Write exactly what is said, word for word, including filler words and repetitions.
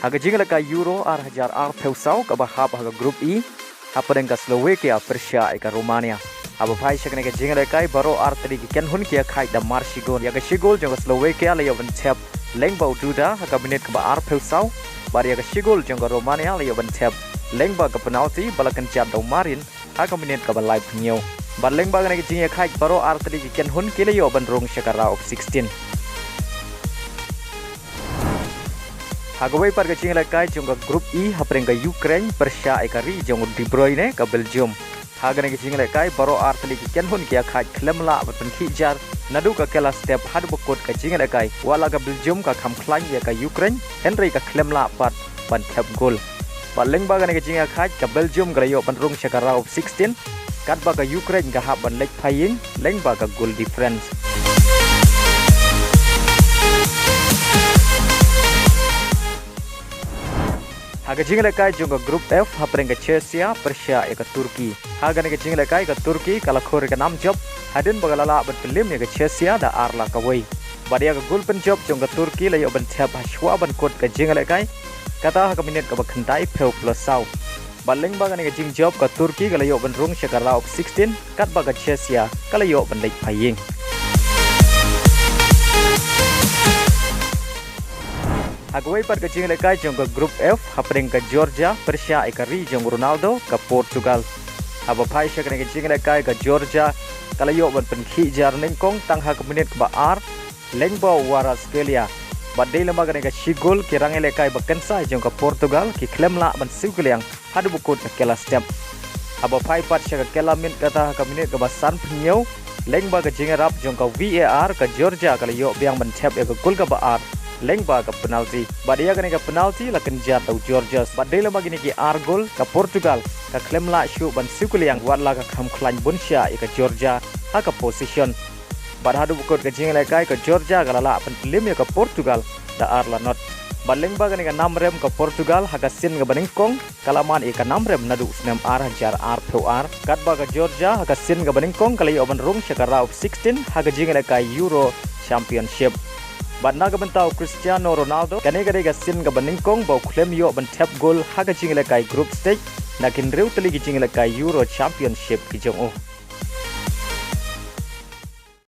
Ha ka jingïalehkai Euro ar hajar arphew saw kaba hap ha ka Group E, hapdeng ka Slovakia pyrshah ïa ka Romania. Haba phai sha kane ka jingïalehkai, baroh artylli ki kynhun ki ïakhaid da mar shi gol. Ïa ka shi gol jong ka Slovakia la ïoh ban thep lyngba u Duda ha ka minit kaba arphew saw, bad ïa ka shi gol jong ka Romania la ïoh ban thep lyngba ka penalti ba la kynjat da u Marin ha ka minit kaba laiphew hynñiew. Bad lyngba kane ka jingïakhaid, baroh artylli ki kynhun ki la ïoh ban rung sha ka round of sixteen. Ha kawei pat ka jingïalehkai jong ka Group E, hapdeng ka Ukraine pyrshah ïa ka ri jong u De Bruyne, ka Belgium. Ha kane ka jingïalehkai, baroh artylli ki kynhun ki ïakhaid khlem lah ban pynkhih jar naduh ka kylla step haduh ba kut ka jingïalehkai. Wat la ka Belgium ka kham khlaiñ ïa ka Ukraine, hynrei ka khlem lah pat ban thep gol. Bad lyngba kane ka jingïakhaid, ka Belgium ka la ïoh ban rung sha ka round of sixteen, katba ka Ukraine ka hap ban leit phai ïing lyngba ka goal difference. Ha ka jingïalehkai jong ka Group F, hapdeng ka Chechia pyrshah ïa ka Turkey. Ha kane ka jingïalehkai, ka Turkey ka la khur ïa ka nam jop hadien ba ka la lah ban pynlip ïa ka Chechia da ar la kawei. Bad ïa ka gol pynjop jong ka Turkey la ïoh ban thep ha shuwa ban kut ka jingïalehkai, kata ha ka minit kaba khyndaiphew plus saw. Bad lyngba kane ka jingjop, ka Turkey ka la ïoh ban rung sha ka round of sixteen, katba ka Chechia ka la ïoh ban leit phai ïing. Ha kawei pat ka jingïalehkai jong ka Group F, hapdeng ka Georgia pyrshah ïa ka ri jong u Ronaldo, ka Portugal. Haba phai sha kane ka jingïalehkai, ka Georgia ka la ïoh ban pynkhih jar nyngkong tang ha ka minit kaba ar lyngba u Kvaratskhelia. Bad dei lyngba kane ka shi gol, ki rangïalehkai ba kynsai jong ka Portugal ki khlem lah ban siew kylliang haduh ba kut ka kylla step. Haba phai pat sha ka kylla miet, kata ha ka minit kaba sanphew hynñiew, lyngba ka jingïarap jong ka VAR, ka Georgia ka la ïoh biang ban thep ïa ka gol kaba ar lyngba ka penalti. Bad ïa kane ka penalti la kynjat da u Georgia. Bad dei lyngba kine ki ar gol, ka Portugal ka khlem lah shuh ban siew kylliang, wat la ka kham khlaiñ bun shah ïa ka Georgia ha ka possession. Bad haduh ba kut ka jingïalehkai, ka Georgia ka la lah ban pynlip ïa ka Portugal da ar la not. Bad lyngba kane ka nam rem ka Portugal, ha ka sien kaba nyngkong ka la mad ïa ka nam rem naduh u snem ar hajar arphew ar. Katba ka Georgia, ha ka sien kaba nyngkong ka la ïoh ban rung sha ka round of sixteen ha ka jingïalehkai Euro Championship. Bad na ka bynta u Cristiano Ronaldo, kane ka dei ka sien kaba nyngkong ba u khlem ïoh ban thep gol ha ka jingïalehkai group stage na ki hynriew tylli ki jingïalehkai Euro Championship ki jong u.